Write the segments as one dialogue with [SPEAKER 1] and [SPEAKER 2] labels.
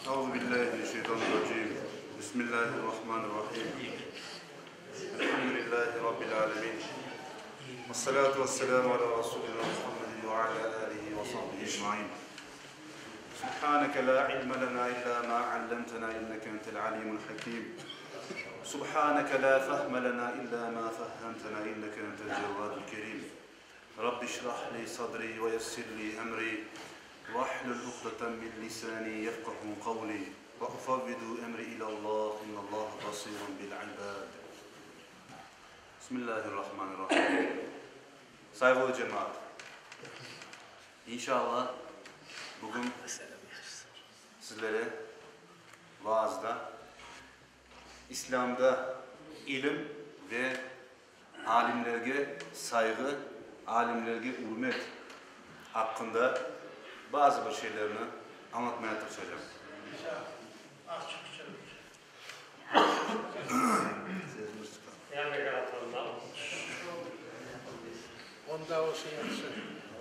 [SPEAKER 1] Euzubillahiminşşeytanirracim. Bismillahirrahmanirrahim. Elhamdülillahi Rabbil alemin. Vessalatu vesselamu ala Rasulina Muhammedin ve ala alihi ve sahbihi ecmain. Subhaneke la ilme lena illa ma allamtena inneke entel alimul hakim. Subhaneke la fehme lena illa ma fehhemtena inneke entel cevvadul kerim. Rabbi şrah li sadri ve yessir li emri vahlul ukdeten min lisani yefkahu kavli ve ufavvidu emri ilallah innallaha basirun bil ibad. Bismillahirrahmanirrahim. Sayğılı cemaat, inşallah bugün sizlere vaazda İslâmda ilim ve alimlerge sayğı, alimlerge ürmet aqqında bazı bir şeylerni añlatmaya tırışacağım.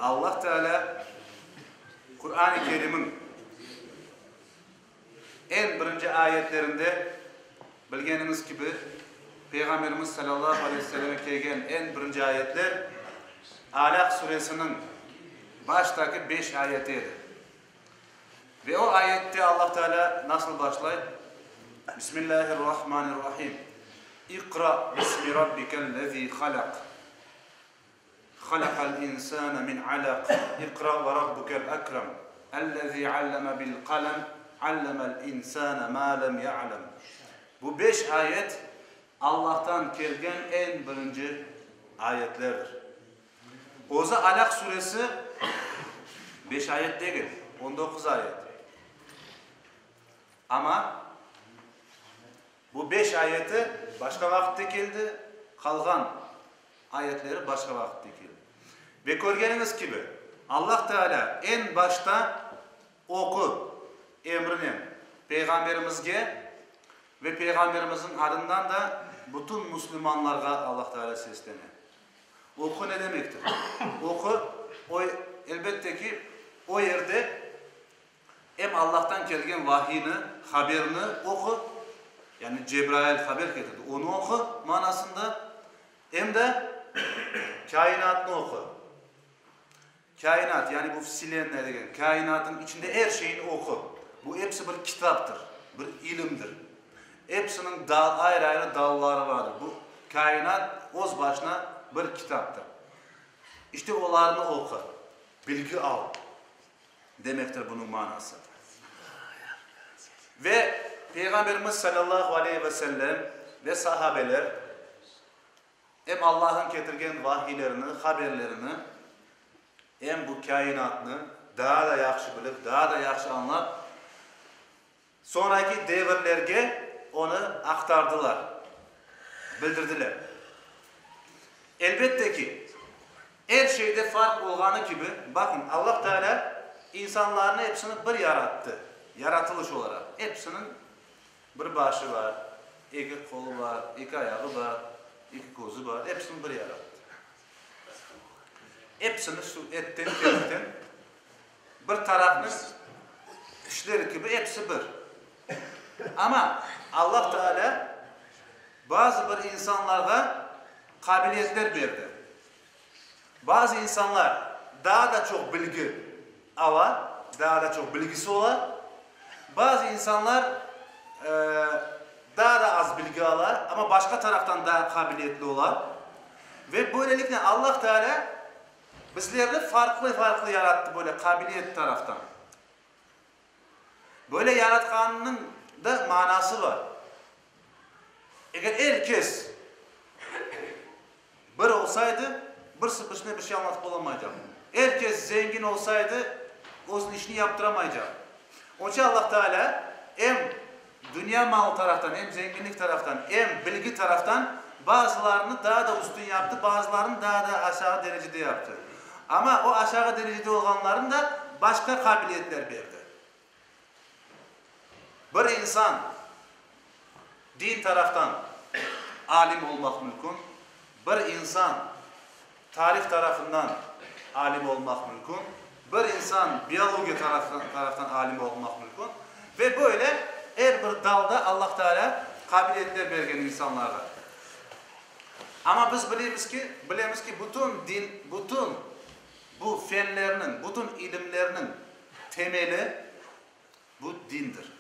[SPEAKER 1] Allah Teala Quran-ı Kerimniñ Eñ birinci ayetlerinde, bilgenimiz kibi, Peyğamberimiz salâllahu aleyhi ve selleme kelgen eñ birinci ayetler Alâq suresiniñ baştaki beş ayeti edi. Ve o ayette Allah Tealâ nasıl başlay? Bismillâhir-Rahmânir-Rahîm. İqra bismi rabbikellezî halaq. Halaqal insane min alaq, İqra ve rabbukel ekrem, Ellezî alleme bil kalem, Allemel insane mâ lem ya'lem. Bu beş ayet Allahtan kelgen eñ birinci ayetlerdir. Özü Alaq suresi beş ayet degil, 19 ayet. Amma bu beş ayeti başqa vaqıtte keldi, qalğan ayetleri başqa vaqıtte keldi. Ve körgeniñiz kibi, Allah Tealâ eñ başta oqu emrinen Peyğamberimizge ve Peyğamberimizniñ adından da bütün müslümanlarğa Allah Tealâ seslene. Oqu ne demektir? Oqu, o, elbette ki, o yerde Em Allahtan kelgen vahiyni, haberni oqu, yani Cebrail haber ketirdi, onı oqu manasında, em de kâinatnı oqu. Kâinat, yani bu vselennaya degen, kâinatnıñ içinde er şeyni oqu. Bu episi bir kitaptır, bir ilimdir. Episiniñ dal, ayrı-ayrı dalları vardır. Bu kâinat öz başına bir kitaptır. İşte olarnı oqu, bilgi al. Demektir bunıñ manası. Ve Peyğamberimiz salâllahu aleyhi ve sellem ve sahabeler em Allah'ın ketirgen vahiylerini, haberlerini, em bu kâinatnı daa da yahşı bilip, daa da yahşı añlap, soñraki devirlerge onı aqtardılar, bildirdiler. Elbette ki, er şeyde farq olğanı kibi, baqıñ, Allah Tealâ insanlarnı episini bir yarattı, yaratılış olaraq, episiniñ bir başı bar, eki qolu bar, eki ayağı bar, eki közü bar, episini bir yarattı. Episini şu etten, kemikten Bir tarafnıñ işleri kibi episi bir. Amma Allah Teala bazı bir insanlarğa qabiliyetler berdi. Bazı insanlar daa da çoq bilgi ala, daa da çoq bilgisi ola. Bazı insanlar daa da az bilgi ala, amma başqa taraftan daa qabiliyetli ola. Ve böyleliknen Allah Teala Bizlerni farqlı-farqlı yarattı böyle qabiliyet taraftan. Böyle yaratqanınıñ da manası bar. Eger er kes bir olsaydı, birisi birisine bir şey añlatıp olamaycaq. Er kes zengin olsaydı, özüniñ işini yaptıramaycaq. Onıñ içün Allah Teala em dünya malı taraftan, em zenginlik taraftan, em bilgi taraftan bazılarını daa da üstün yaptı, bazılarını daa da aşağı derecede yaptı. Amma o aşağı derecede olğanlarını da başqa qabiliyetler berdi. Bir insan din taraftan alim olmaq mümkün, bir insan tarih tarafından alim olmaq mümkün, bir insan biologiya taraftan alim olmaq mümkün. Ve böyle er bir dalda Allah Teala qabiliyetler bergen insanlarğa. Amma biz bilemiz ki, bilemiz ki, bütün din, bütün bu fenlerniñ, bütün ilimlerniñ temeli bu dindir.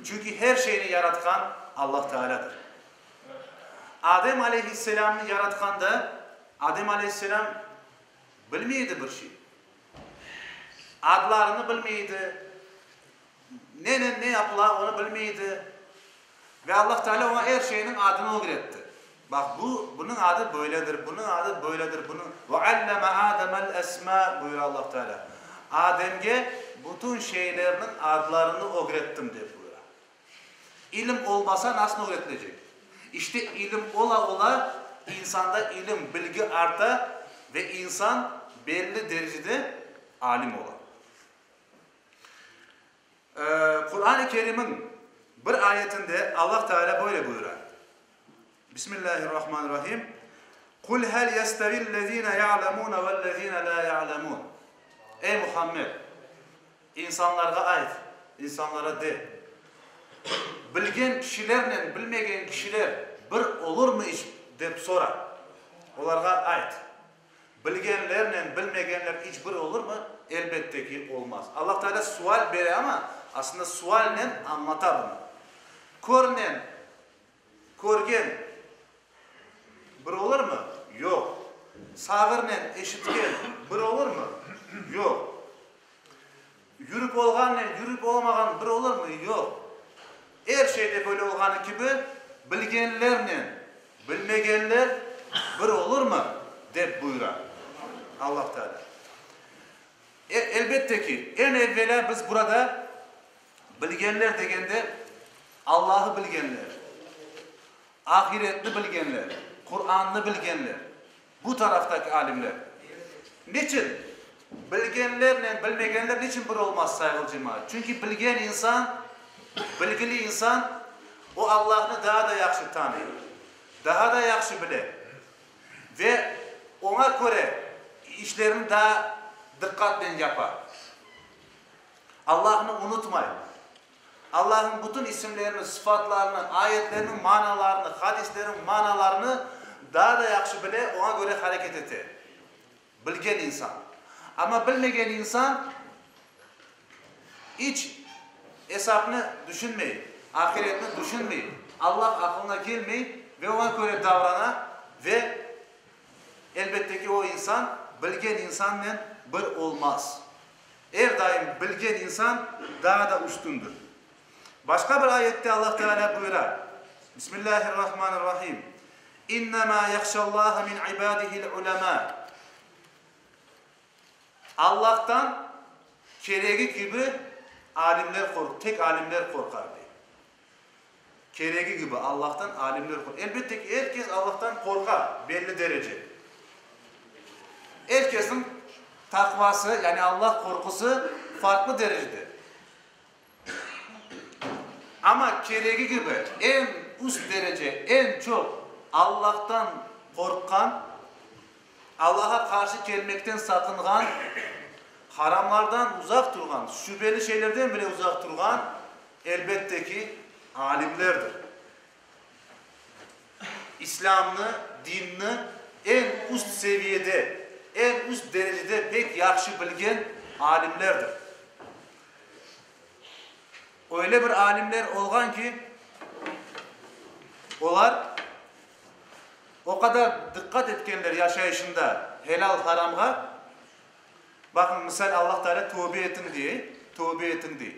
[SPEAKER 1] Çünki her şeyni yaratqan Allah Tealadır. Adem aleyhisselâmnı yaratqanda, Adem aleyhisselâm bilmey edi bir şey. Adlarını bilmey edi, nenen ne yapıla, onı bilmey edi. Ve Allah Teala oña er şeyniñ adını ögretti. Baq, bu, bunıñ adı böyledir, bunıñ adı böyledir, bunıñ. Ve alleme Ademel esma, buyura Allah Teala. Ademge bütün şeylerniñ adlarını ögrettim, dep buyura. İlim olmasa, nasıl ögretilecek? İşte, ilim ola-ola, insanda ilim, bilgi arta ve insan belli derecede alim ola. Quran-ı Kerimniñ bir ayetinde Allah Teala böyle buyura, Bismillahirrahmanirrahim, Qul hel yestevillezine ya'lemune vellezine la ya'lemun. Ey Muhammed, insanlarğa ayt, insanlara de, bilgen kişilernen bilmegen kişiler bir olurmı iç, dep sora. Olarğa ayt. Bilgenlernen bilmegenler iç bir olurmı? Elbette ki, olmaz. Allah Teala sual bere amma, aslında sualnen añlata bunı. Körnen körgen bir olurmı? Yoq. Sağırnen eşitken bir olurmı? Yoq. Yürip olğannen yürip olamağan bir olurmı? Yoq. Er şeyde böyle olğanı kibi, bilgenlernen bilmegenler bir olurmı? dep buyura Allah Teala. Elbette ki, eñ evvelâ biz burada bilgenler degende, Allahı bilgenler, ahiretni bilgenler, Qurannı bilgenler, Bu taraftaki alimler. Niçin? Bilgenlernen bilmegenler niçin bir olmaz, sayğılı cemaat? Çünki bilgen insan, bilgili insan, o Allahnı daa da yahşı tanıy, daha da yahşı bile ve oña köre işlerini daa diqqatnen yapa. Allahnı unutmay. Allahnıñ bütün isimlerini, sıfatlarını, ayetlerniñ manalarını, hadislerniñ manalarını daa da yahşı bile, oña köre hareket ete. Bilgen insan. Amma bilmegen insan iç esapnı düşünmey, ahiretni düşünmey, Allah aqılına kelmey ve oña köre davrana ve, elbette ki, o insan bilgen insannen bir olmaz. Er daim bilgen insan daa da üstündir. Başqa bir ayette Allah Teala buyura, Bismillahirrahmanirrahim, İnnemâ yahşallâhe min ibâdihil ulemâ. Allahtan keregi kibi alimler qorq, tek alimler qorqar, dey. Keregi kibi Allahtan alimler qorqar. Elbette ki, er kes Allahtan qorqa, belli derece. Er kesniñ taqvası, yani Allah qorqusı farqlı derecede. Amma keregi kibi eñ üst derece, eñ çoq Allahtan qorqqan, Allaha qarşı kelmekten saqınğan, haramlardan uzaq turğan, şübeli şeylerden bile uzaq turğan, elbette ki, alimlerdir. İslâmnı, dinni eñ üst seviyede, eñ üst derecede pek yahşı bilgen alimlerdir. Öyle bir alimler olğan ki, olar o qadar diqqat etkenler yaşayışında helal-haramğa, baqıñ, misal, Allah Teala tövbe etiñ dey, tövbe etiñ dey.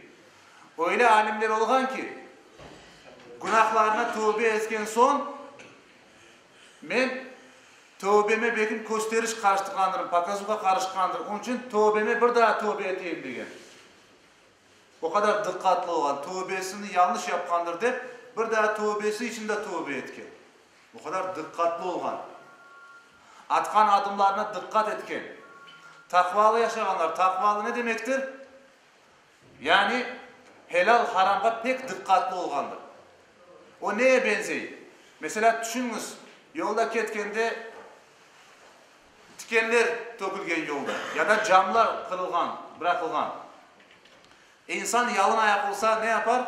[SPEAKER 1] Öyle alimler olğan ki, günahlarına tövbe etken soñ, men tövbeme belkim kösteriş qarıştırğandırım, pokazuha qarışqandırım, onıñ içün tövbeme bir daa tövbe eteyim degen. O qadar diqqatlı olğan, tövbesini yañlış yapqandır dep, bir daa tövbesi içün de tövbe etken. O qadar diqqatlı olğan. Atqan adımlarına diqqat etken. Taqvalı yaşağanlar. Taqvalı ne demektir? Yani, helal-haramğa pek diqqatlı olğandır. O neye benzey? Meselâ, tüşüñiz, yolda ketkende tikenler tökülgen yolda ya da camlar qırılğan, bıraqılğan. İnsan yalın ayaq olsa ne yapar?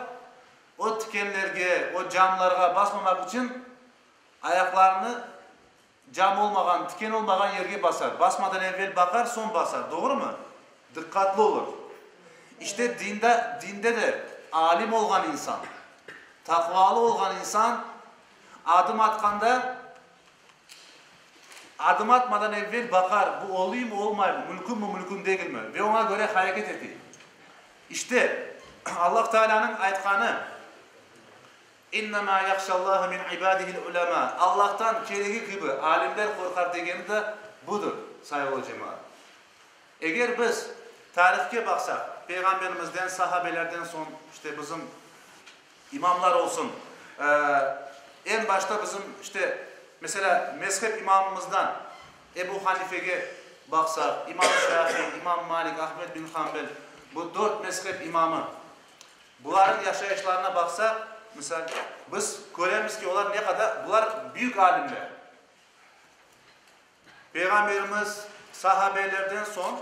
[SPEAKER 1] O tikenlerge, o camlarğa basmamaq içün ayaqlarını cam olmağan, tiken olmağan yerge basar. Basmadan evel baqar, soñ basar. Doğrumı? Diqqatlı olur. İşte dinda, dinde de alim olğan insan, taqvalı olğan insan adım atqanda, adım atmadan evel baqar, bu oluymı, olmaymı, mümkünmi, mümkün degilmi ve oña köre hareket ete. İşte, Allah Taalânıñ aytqanı, İnnemâ yahşallâhe min ibâdihil ulemâ, Allahtan keregi kibi alimler qorqar degeni de budır, sayğılı cemaat. Eger biz tarihke baqsaq, Peyğamberimizden, sahabelerden soñ, işte bizim imamlar olsun, eñ başta bizim, işte, meselâ, mezhep imamımızdan Ebu Hanifege baqsaq, İmam Şafi, İmam Malik, Ahmed bin Hanbel, bu dört mezhep imamı, bularnıñ yaşayışlarına baqsaq, misal, biz köremiz ki, olar ne qadar, bular büyük alimler. Peyğamberimiz, sahabelerden soñ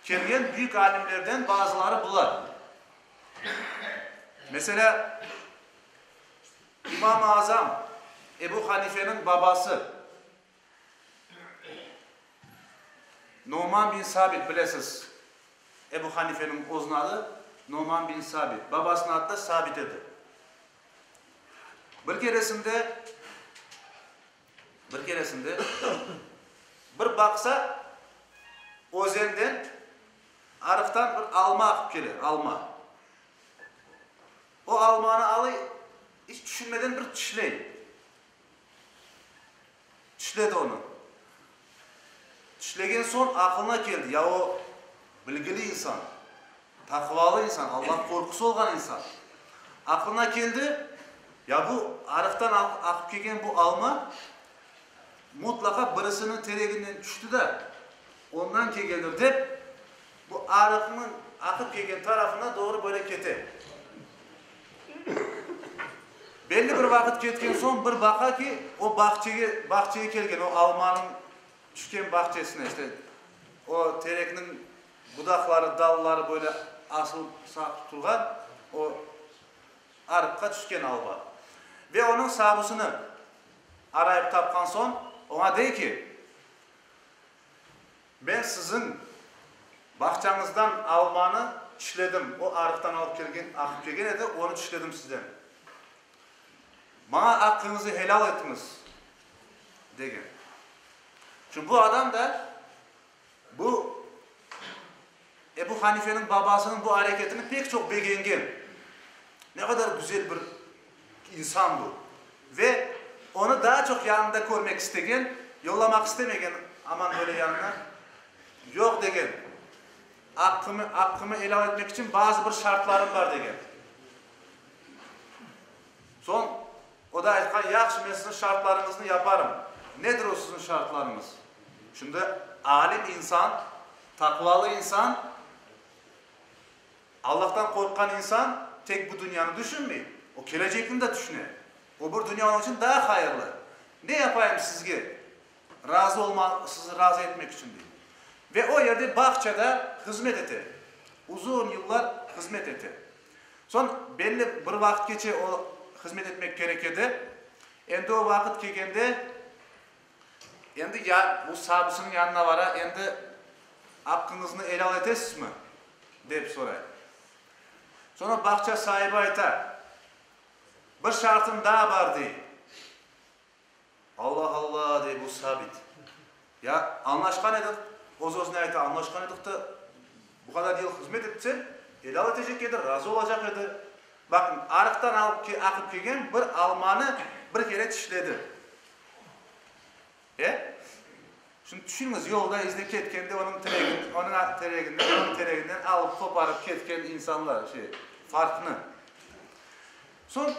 [SPEAKER 1] kelgen büyük alimlerden bazıları bular. Meselâ, İmam-ı Azam Ebu Hanifeniñ babası Noman bin Sabit, bilesiz, Ebu Hanifeniñ özüniñ adı Noman bin Sabit, babasınıñ adı da Sabit edi. Bir keresinde, bir keresinde bir baqsa, özenden, arıqtan bir alma aqıp kele, alma. O almanı alıy, iç tüşünmeden bir tişley. Tişledi onı. Tişlegen soñ aqılına keldi, ya o bilgili insan, taqvalı insan, Allah qorqusı olğan insan. Aqılına keldi, ya bu arıqtan aqıp kelgen bu alma mutlaqa birisiniñ tereginden tüşti de, ondan kelgendir dep, bu arıqnıñ aqıp kelgen tarafına doğru böyle kete. Belli bir vaqıt ketken soñ bir baqa ki, o bağçege, bağçege kelgen, o almanıñ tüşken bağçesine, işte, o terekniñ budaqları, dalları böyle asılıp sarqıp turğan, o arıqqa tüşken alma. Ve onıñ sabısını arayıp tapqan soñ, oña dey ki, Men siziñ bağçañızdan almanı tişledim, o arıqtan alıp kelgen, aqıp kelgen edi, onı tişledim sizden. Maña aqqıñızı helâl etiñiz, degen. Şimdi bu adam da bu Ebu Hanifeniñ babasınıñ bu areketini pek çoq begengen. Ne qadar güzel bir insan bu. Ve onı daa çoq yanında körmek istegen, yollamaq istemegen, aman böyle yanına, yoq degen, aqqımı, aqqımı elâl etmek içün bazı bir şartlarım bar degen. Soñ o da aytqan, yahşı, men siziñ şartlarıñıznı yaparım. Nedir o siziñ şartlarıñız? Şimdi alim insan, taqvalı insan, Allahtan qorqqan insan tek bu dünyanı düşünmey, o kelecekni de tüşüne. O bir dünya onıñ içün daa hayırlı. Ne yapayım sizge razı olma, sizi razı etmek içün, dey. Ve o yerde bağçada hızmet ete. Uzun yıllar hızmet ete. Soñ belli bir vaqıt keçe, o hızmet etmek kerek edi. Endi o vaqıt kelgende, endi ya bu sabısınıñ yanına vara, endi aqqıñıznı elâl etesizmi? Dep soray. Soñra bağça saibi ayta, Bir şartım daa bar, dey. Allah, Allah, dey bu Sabit. Ya, añlaşqan edik, öz-özüne ayta, añlaşqan edik de, bu qadar yıl hızmet etsem, elâl etecek edi, razı olacaq edi. Baqıñ, arıqtan alıp aqıp kelgen bir almanı bir kere tişledi. E? Şimdi tüşüñiz, yolda izde ketkende onıñ teregin, onıñ tereginden, onıñ tereginden alıp qoparıp ketken insanlar, şey, farqnı. Soñ,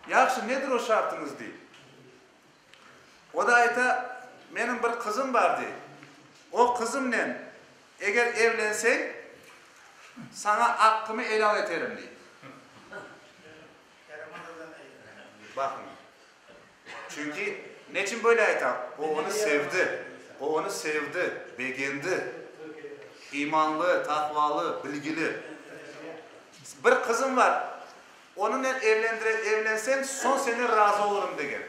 [SPEAKER 1] yahşı, nedir o şartıñız, dey. O da ayta, menim bir qızım bar, dey. O qızımnen eger evlenseñ, saña aqqımı elâl eterim, dey. Baqıñ. Çünki, neçün böyle aytam? O onı sevdi. O onı sevdi, begendi. İmanlı, taqvalı, bilgili. Bir qızım bar, onıñnen evlendire, evlenseñ, soñ senden razı olurım, degen.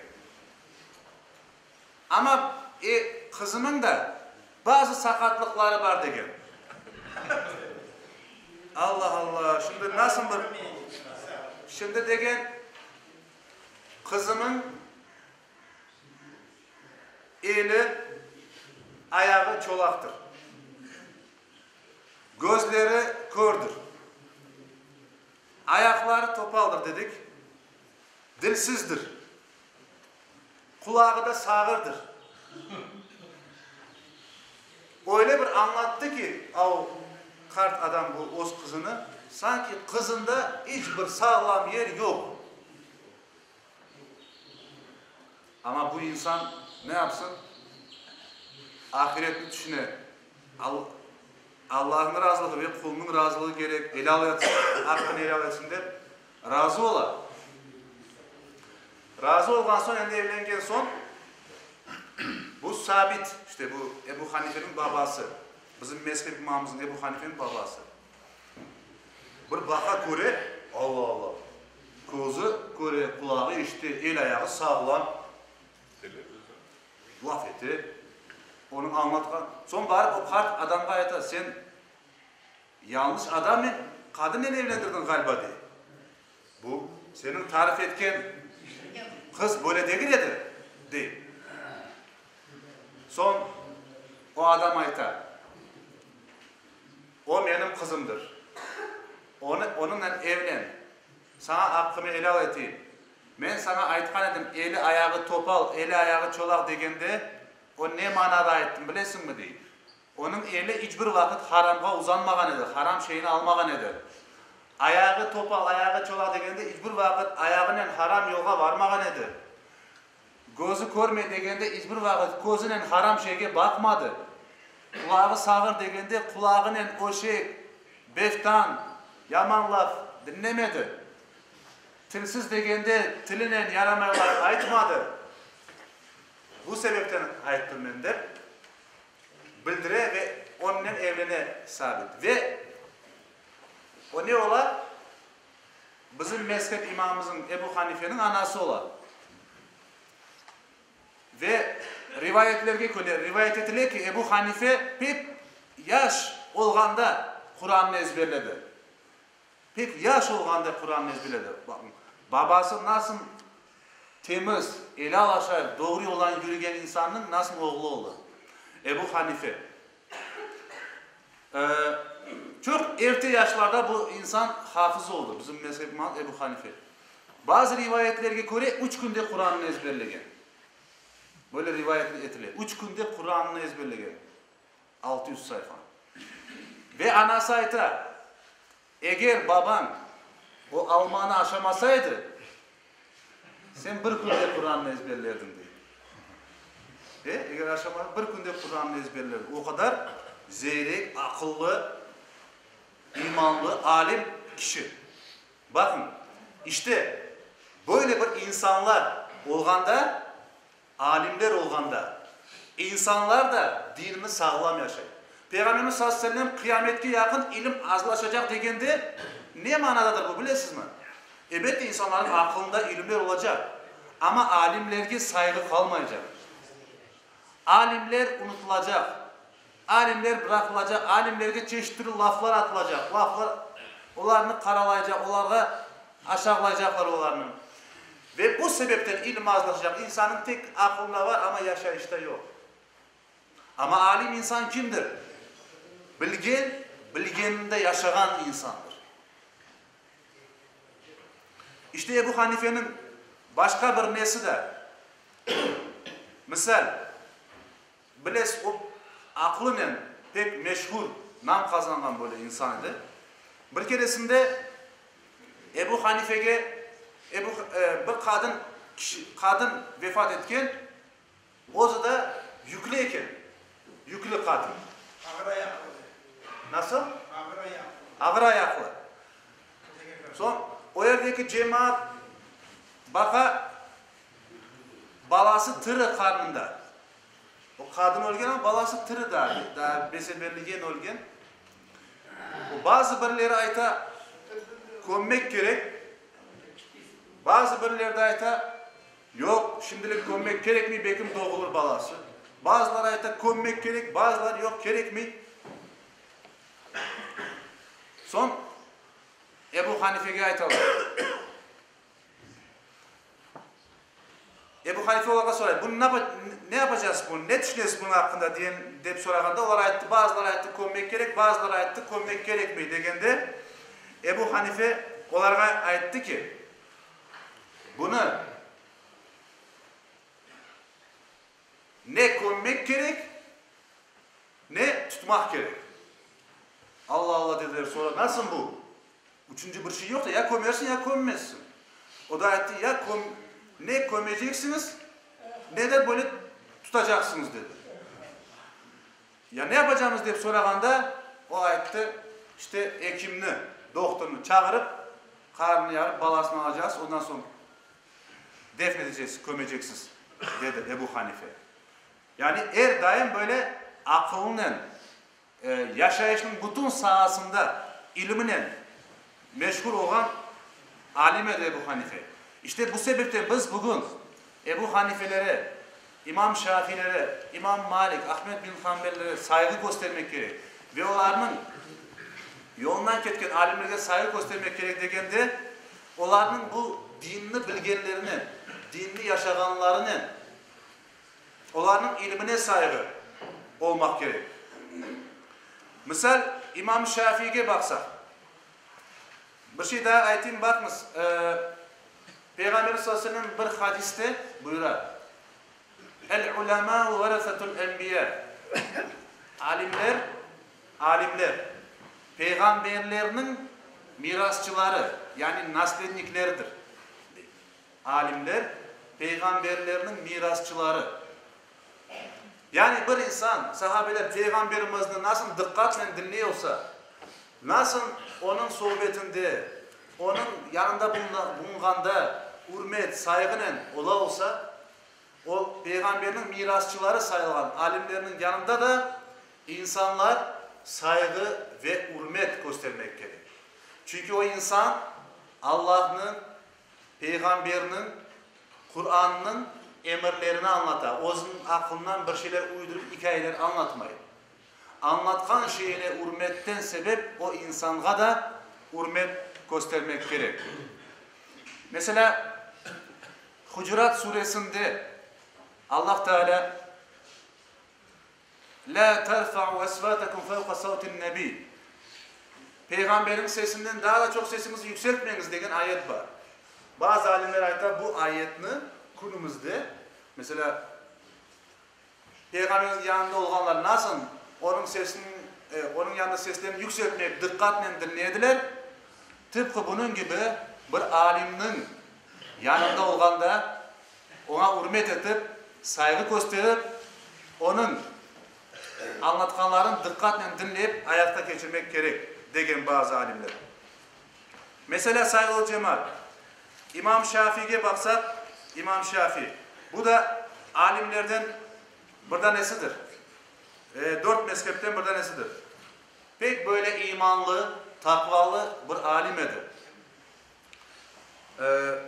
[SPEAKER 1] Amma e, qızımıñ da bazı saqatlıqları bar, degen. Allah, Allah, şimdi nasıl bir. Şimdi degen, qızımıñ eli, ayağı çolaqtır. Közleri kördür. Ayaqları topaldır dedik. Dilsizdir. Qulağı da sağırdır. Öyle bir añlattı ki, av qart adam bu öz qızını, sanki qızında iç bir sağlam yer yoq. Amma bu insan ne yapsın? Ahiretni tüşüne. Allahnıñ razılığı ve qulunıñ razılığı kerek, elâl etsin, aqqını elâl etsin dep, razı ola. Razı olğan soñ, endi evlengen soñ, bu Sabit, işte bu Ebu Hanifeniñ babası, bizim mezhep imamımıznıñ Ebu Hanifeniñ babası. Bir baqa köre, Alla-alla, közü köre, qulağı eşite, el-ayağı sağlam, laf ete. Onıñ añlatqan. Soñ barıp o qart adamğa ayta, sen yañlış adamnen, qadınnen evlendirdiñ ğaliba, dey. Bu seniñ tarif etken qız böyle degil edi, dey. Soñ o adam ayta. O menim qızımdır. Onı, onıñnen evlen. Saña aqqımı elâl eteyim. Men saña aytqan edim, eli ayağı topal, eli ayağı çolaq degende, o ne manada ayttım, bilesiñmi, dey. Onıñ eli iç bir vaqıt haramğa uzanmağan edi, haram şeyni almağan edi. Ayağı topal, ayağı çolaq degende, iç bir vaqıt ayağınen haram yolğa varmağan edi. Közü körmey degende, iç bir vaqıt közünen haram şeyge baqmadı. Qulağı sağır degende, qulağınen öşek, beftan, yaman laf diñlemedi. Tilsiz degende, tilinen yaramay laf aytmadı. Bu sebepten ayttım men, dep bildire ve onınen evlene Sabit. Ve o ne ola? Bizim mezhep imamımızıñ Ebu Hanifeniñ anası ola. Ve rivayetlerge köre, rivayet etile ki, Ebu Hanife pek yaş olğanda Qurannı ezberledi. Pek yaş olğanda Qurannı ezberledi. Baqıñ, babası nasıl temiz, elâl aşayıp, doğru yoldan yürügen insannıñ nasıl oğlu oldı Ebu Hanife. Çoq erte yaşlarda bu insan hafız oldı, bizim mezhep imamı Ebu Hanife. Bazı rivayetlerge köre, üç künde Qurannı ezberlegen. Böyle rivayet etile. Üç künde Qurannı ezberlegen, 600 sayfa. Ve anası ayta, Eger babañ o almanı aşamasaydı, sen bir künde Qurannı ezberlerdiñ, dey. E, eger aşamasa, bir künde Qurannı ezberlerdiñ. O qadar zeyrek, aqıllı, imanlı, alim kişi. Baqıñ, işte, böyle bir insanlar olğanda, Alimler olğanda, insanlar da dinini sağlam yaşay. Peyğamberimiz sallallahu aleyhi ve sellem qıyametke yaqın ilim azlaşacaq degende, ne manadadır bu, bilesizmi? Ebette, insanlarnıñ aqılında ilimler olacaq, amma alimlerge sayğı qalmaycaq. Alimler unutılacaq, alimler bıraqılacaq, alimlerge çeşit türlü laflar atılacaq, laflar, olarnı qaralaycaq, olarğa aşağılaycaqlar olarnı. Ve bu sebepten ilim azlaşacaq. İnsannıñ tek aqılında bar, amma yaşayışta yoq. Amma alim insan kimdir? Bilgen, bilgeninde yaşağan insandır. İşte Ebu Hanifeniñ başqa bir nesi de, misal, bilesiz, o aqlınen pek meşhur, nam qazanğan böyle insan edi. Bir keresinde Ebu Hanifege Ebu, bir qadın, kişi, qadın vefat etken, özü de yüklü eken, yüklü qadın.
[SPEAKER 2] Ağır ayaqlı.
[SPEAKER 1] Nasıl?
[SPEAKER 2] Ağır ayaqlı.
[SPEAKER 1] Ağır ayaqlı. Soñ, o yerdeki cemaat baqa, balası tiri qarnında. O qadın ölgen, amma balası tiri daa, daa bese-belli yeni ölgen. Bazı birileri ayta, kömmek kerek, bazı birileri de ayta, yoq, şimdilik kömmek kerekmey, belkim doğulır balası. Bazıları ayta, kömmek kerek, bazıları yoq, kerekmey. Soñ Ebu Hanifege aytalar. Ebu Hanife olarğa soray, Bunı ne yapacağız bunı, ne tüşünesiz bunıñ aqqında, diyen, dep sorağanda, olar ayttı, bazıları ayttı, kömmek kerek, bazıları ayttı, kömmek kerekmey, degende, Ebu Hanife olarğa ayttı ki, Bunı ne kömmek kerek, ne tutmaq kerek. Alla, Alla, dediler, sonra, nasıl bu? Üçünci bir şey yoq da, ya kömersiñ, ya kömmezsiñ. O da ayttı, ya köm, ne kömeceksiñiz, ne de böyle tutacaqsıñız, dedi. Ya ne yapacamız, dep sorağanda, o ayttı, işte, ekimni, dohtornı çağırıp, qarnını yarıp, balasını alacağız, ondan soñ defn edeceksiz, kömeceksiz, dedi Ebu Hanife. Yani er daim böyle aqılınen, Yaşayışnıñ bütün saasında iliminen meşhur olğan alim edi Ebu Hanife. İşte bu sebepten biz bugün Ebu Hanifelere, İmam Şafilere, İmam Malik, Ahmed bin Hanbellere sayğı köstermek kerek ve olarnıñ yolundan ketken alimlerge sayğı köstermek kerek degende, olarnıñ bu dinni bilgenlerinen, dinni yaşağanlarınen, Olarnıñ ilimine sayğı olmaq kerek. Misal, İmam Şafiyge baqsaq. Bir şey daa aytayım, baqıñız, Peyğamberimiz sallallahu aleyhi ve sellem bir hadiste buyura, El-ulemâ veresetul enbiya, Alimler, alimler, peyğamberlerniñ mirasçıları, yani naslednikleridir, dey. Alimler, peyğamberlerniñ mirasçıları. Yani bir insan, sahabeler Peyğamberimizni nasıl diqqatnen diñley olsa, nasıl onıñ sohbetinde, onıñ yanında bulunğanda ürmet, sayğınen ola olsa, o Peyğamberniñ mirasçıları sayılğan alimlerniñ yanında da insanlar sayğı ve ürmet köstermek kerek. Çünki o insan Allahnıñ Peyğamberniñ Qurannıñ emirlerini añlata, özüniñ aqlından bir şeyler uydurıp ikâyeler añlatmay. Añlatqan şeyine ürmetten sebep o insanğa da ürmet köstermek kerek. Meselâ, Hucurat suresinde Allah Tealâ, Lâ terfa'u esvâtekum fevqa savtin nebi, Peyğamberniñ sesinden daa da çoq sesiñizni yükseltmeñiz degen ayet bar. Bazı alimler ayta, bu ayetni künümizde, meselâ, Peyğamberniñ yanında olğanlar nasıl onıñ sesiniñ, onıñ yanında seslerini yükseltmeyip diqqatnen diñlediler, tıpqı bunıñ kibi bir alimniñ yanında olğanda, Oña ürmet etip, sayğı kösterip, onıñ añlatqanlarını diqqatnen diñleyip ayaqta keçirmek kerek, degen bazı alimler. Meselâ, sayğılı cemaat, İmam Şafiyge baqsaq, İmam Şafiy, bu da alimlerden bir danesidir, dört mezhepten bir danesidir. Pek böyle imanlı, taqvalı bir alim edi.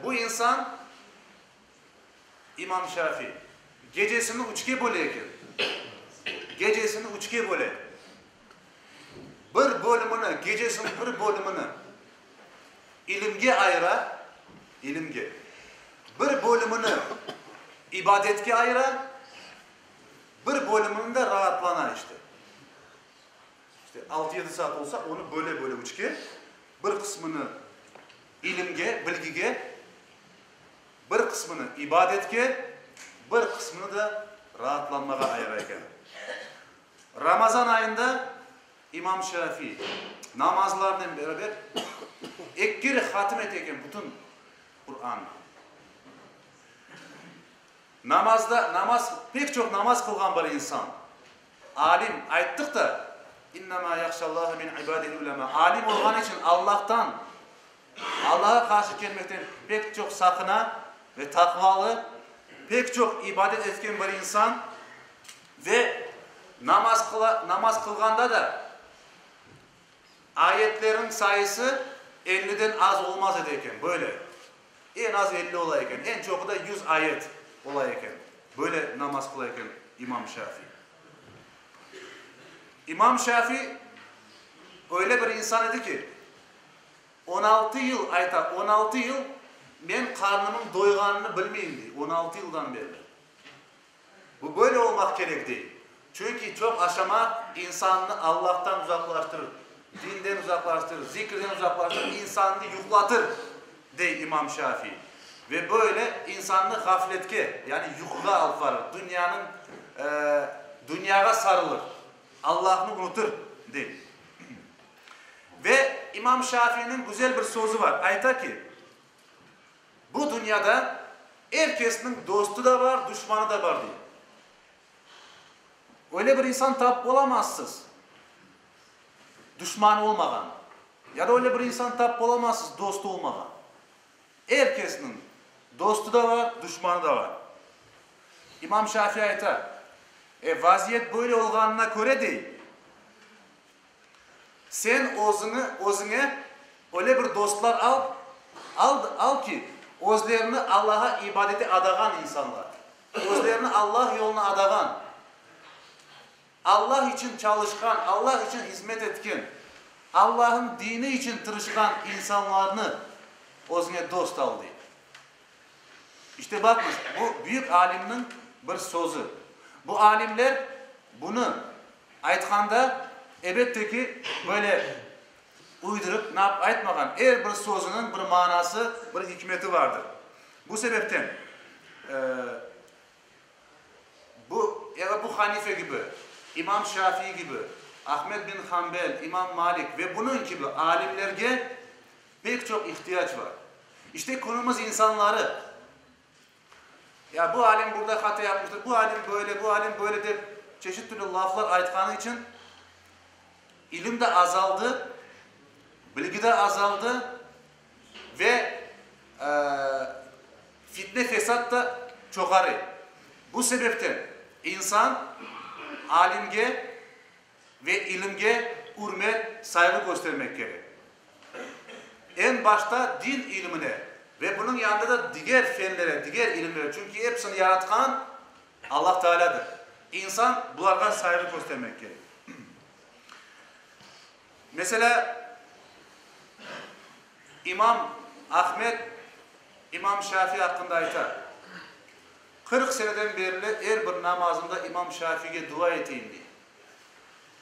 [SPEAKER 1] Bu insan, İmam Şafi, gecesini üçke böle eken. Gecesini üçke böle. Bir bölümini, gecesiniñ bir bölümini ilimge ayıra, ilimge, bir bölümini ibadetke ayıra, bir bölümini de raatlana işte. İşte, altı-yedi saat olsa, onı böle-böle üçke, bir qısmını ilimge, bilgige, bir qısmını ibadetke, bir qısmını da raatlanmağa ayıra eken. Ramazan ayında İmam Şafiy namazlarnen beraber eki kere hatim ete eken bütün Qurannı. Namazda, namaz, pek çoq namaz qılğan bir insan. Alim, ayttıq da, İnnemâ yahşallâhe min ibâdihil ulemâ, alim olğanı içün Allahtan, Allah'a qarşı kelmekten pek çoq saqına ve taqvalı, pek çoq ibadet etken bir insan ve namaz qıla, namaz qılğanda da. Ayetlerniñ sayısı elliden az olmaz edi eken, böyle. Eñ az 50 ola eken, eñ çoqu da 100 ayet ola eken. Böyle namaz qıla eken İmam Şafi. İmam Şafi öyle bir insan edi ki, 16 yıl, ayta, 16 yıl men qarnımıñ doyğanını bilmeyim, dey, 16 yıldan berli. Bu böyle olmaq kerek dey. Çünki çoq aşamaq insannı Allahtan uzaqlaştırır, dinden uzaqlaştırır, zikirden uzaqlaştırır, insannı yuqlatır, dey İmam Şafiy. Ve böyle insannı ğafletke, yani yuquğa alıp varır, dünyanıñ, dünyağa sarılır, Allahnı unutır, dey. Ve İmam Şafiyniñ güzel bir sözü var, ayta ki, Bu dünyada er kesniñ dostu da bar, duşmanı da bar, dey. Öyle bir insan tapıp olamazsız, duşmanı olmağan. Ya da öyle bir insan tapıp olamazsız, dostu olmağan. Er kesniñ dostu da bar, duşmanı da bar. İmam Şafi ayta, E, vaziyet böyle olğanına köre, dey, Sen özüñi, özüñe öyle bir dostlar al, al, al ki, özlerini Allağa ibadete adağan insanlar, özlerini Allah yoluna adağan, Allah içün çalışqan, Allah içün hizmet etken, Allahnıñ dini içün tırışqan insanlarnı özüñe dost al, dey. İşte baqıñız, bu büyük alimniñ bir sözü. Bu alimler bunı aytqanda, elbette ki, böyle uydurıp, nap aytmağan, er bir sözüniñ bir manası, bir ikmeti vardır. Bu sebepten, bu Ebu Hanife kibi, İmam Şafii kibi, Ahmed bin Hanbel, İmam Malik ve bunıñ kibi alimlerge pek çoq ihtiyac bar. İşte künümiz insanları, ya bu alim burada hata yapmıştır, bu alim böyle, bu alim böyle dep çeşit türlü laflar aytqanı içün ilim de azaldı, bilgi de azaldı ve fitne-fesat da çoğarı. Bu sebepten insan alimge ve ilimge ürmet, sayğı köstermek kerek. Eñ başta din ilimine ve bunıñ yanında da diger fenlere, diger ilimlere, çünki episini yaratqan Allah Tealâdır. İnsan bularğa sayğı köstermek kerek. Meselâ, İmam Ahmed İmam Şafi aqqında ayta, 40 seneden berli er bir namazımda İmam Şafige dua eteyim, dey.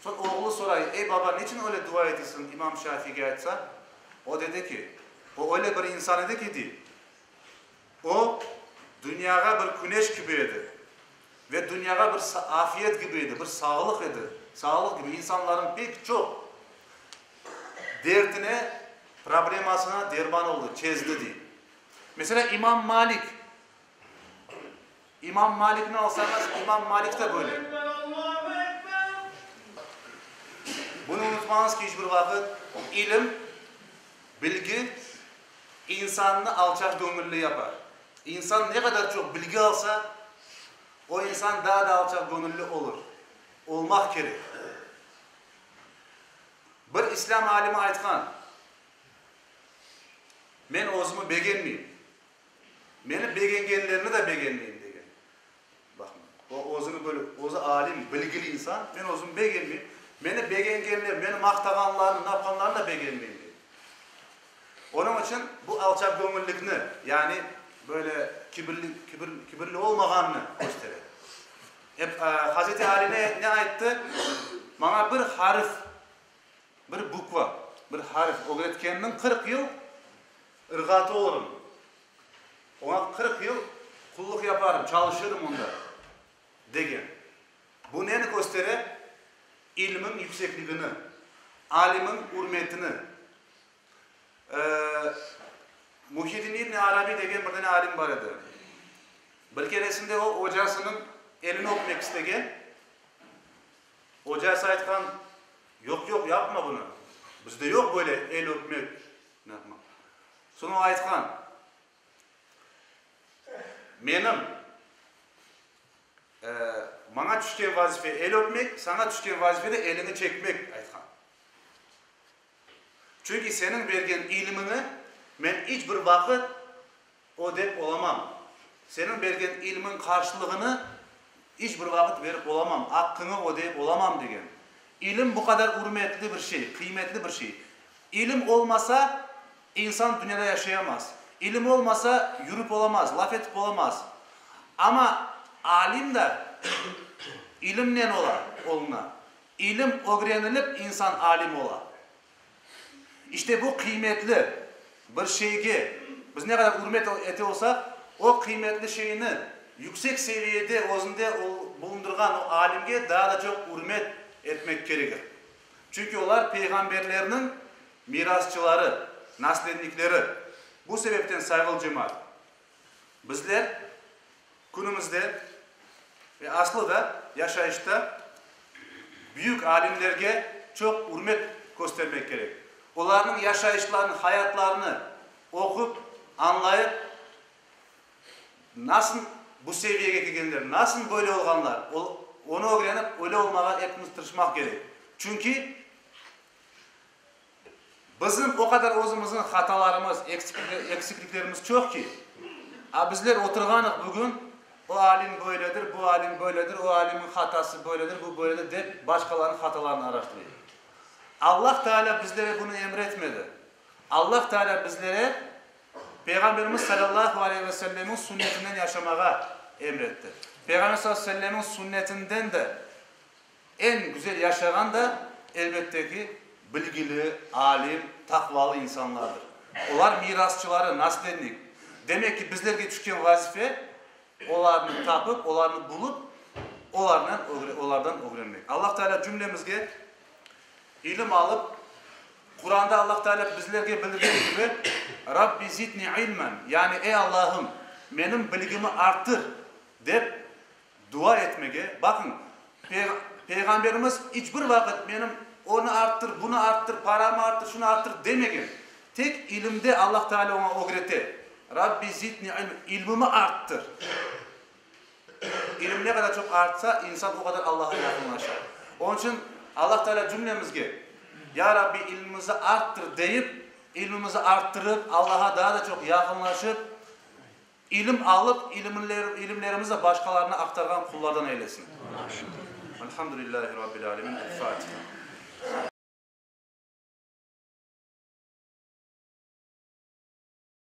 [SPEAKER 1] Soñ oğlu soray, Ey baba, niçün öyle dua etesiñ İmam Şafige aytsa? O dedi ki, O öyle bir insan edi ki, dey, o dünyağa bir küneş kibi edi ve dünyağa bir afiyet kibi edi, bir sağlıq edi, sağlıq kibi, insanların pek çoq dertine, problemasına derman oldı, çezdi, dey. Meselâ, İmam Malik. İmam Malikni alsañız, İmam Malik de böyle. Bunı unutmañız ki, iç bir vaqıt ilim, bilgi insannı alçaqgöñülli yapar. İnsan ne qadar çoq bilgi alsa, o insan daa da alçaqgöñülli olur, olmaq kerek. Bir islâm alimi aytqan, Men özümi begenmeyim. Meni begengenlerni de begenmeyim, degen. Baqıñ, o özüni böyle, özü alim, bilgili insan, men özüm begenmeyim, meni begengenler, meni maqtağanlarnı, napqanlarnı da begenmeyim, dey. Onıñ içün bu alçaqgöñüllikni, yani böyle kibirli, kibir, kibirli olmağanını köstere. Ep, Hazreti Ali ne, ne ayttı? Maña bir harf, bir bukva, bir harf ögretkenniñ 40 yıl ırğatı olurım. Oña 40 yıl qullıq yaparım, çalışırım onda, degen. Bu neni köstere? İlmiñ yüksekligini, alimiñ ürmetini. Muhiddin İbni Arabi degen bir dane alim bar edi. Bir keresinde o, ocasınıñ elini öpmek istegen. Ocası aytqan, Yoq, yoq, yapma bunı. Bizde yoq böyle el öpmek, ne yapmaq. Soñ o aytqan, Menim, maña tüşken vazife el öpmek, saña tüşken vazife de eliñi çekmek, aytqan. Çünki seniñ bergen ilmiñi men iç bir vaqıt ödep olamam. Seniñ bergen ilmiñ qarşılığını iç bir vaqıt verip olamam, aqqıñı ödeyip olamam, degen. İlim bu qadar ürmetli bir şey, qıymetli bir şey. İlim olmasa, insan dünyada yaşayamaz. İlim olmasa, yürüp olamaz, laf etip olamaz. Amma alim da ilimnen ola, oluna. İlim ögrenilip insan alim ola. İşte bu qıymetli bir şeyge biz ne qadar ürmet ete olsaq, o qıymetli şeyni yüksek seviyede özünde bulundırğan o alimge daa da çoq ürmet etmek kerekir. Çünki olar peyğamberlerniñ mirasçıları, naslednikleri. Bu sebepten, sayğılı cemaat, bizler künümizde ve aslı da yaşayışta büyük alimlerge çoq ürmet köstermek kerek. Olarnıñ yaşayışlarını, hayatlarını oqup, añlayıp, Nasıl bu seviyege kelgenler, nasıl böyle olğanlar, onı ögrenip, öyle olmağa epimiz tırışmaq kerek. Çünki bizim o qadar özümizniñ hatalarımız, eksikliklerimiz çoq ki, a bizler oturğanıq bugün, o alim böyledir, bu alim böyledir, o alimniñ hatası böyledir, bu böyledir, dep başqalarınıñ hatalarını araştırayıq. Allah Teala bizlere bunı emir etmedi. Allah Teala bizlere Peyğamberimiz salâllahu aleyhi ve sellemniñ sünnetinden yaşamağa emretti. Peyğamber salâllahu aleyhi ve sellemniñ sünnetinden de eñ güzel yaşağan da, elbette ki, bilgili, alim, taqvalı insanlardır. Olar mirasçıları, naslednik. Demek ki, bizlerge tüşken vazife, olarnı tapıp, olarnı bulup, olarnen, olardan ögrenmek. Allah Teala cümlemizge ilim alıp, Quranda Allah Teala bizlerge bildirgeni kibi, Rabbi zidni ilmen, yani Ey Allahım, menim bilgimi arttır, dep dua etmege, baqıñ, Peyğamberimiz iç bir vaqıt menim onı arttır, bunı arttır, paramı arttır, şunı arttır demegen. Tek ilimde Allah Teala oña ögrete, Rabbi zidni ilmen, ilmimi arttır. İlim ne qadar çoq artsa, insan o qadar Allah'a yaqınlaşa. Onıñ içün Allah Teala cümlemizge, Ya Rabbi, ilmimizi arttır, deyip, ilmimizi arttırıp, Allah'a daa da çoq yaqınlaşıp, ilim alıp, ilimlerimizni başqalarına aqtarğan qullardan eylesin. Elhamdülillahi Rabbil alemin. El-Fatiha.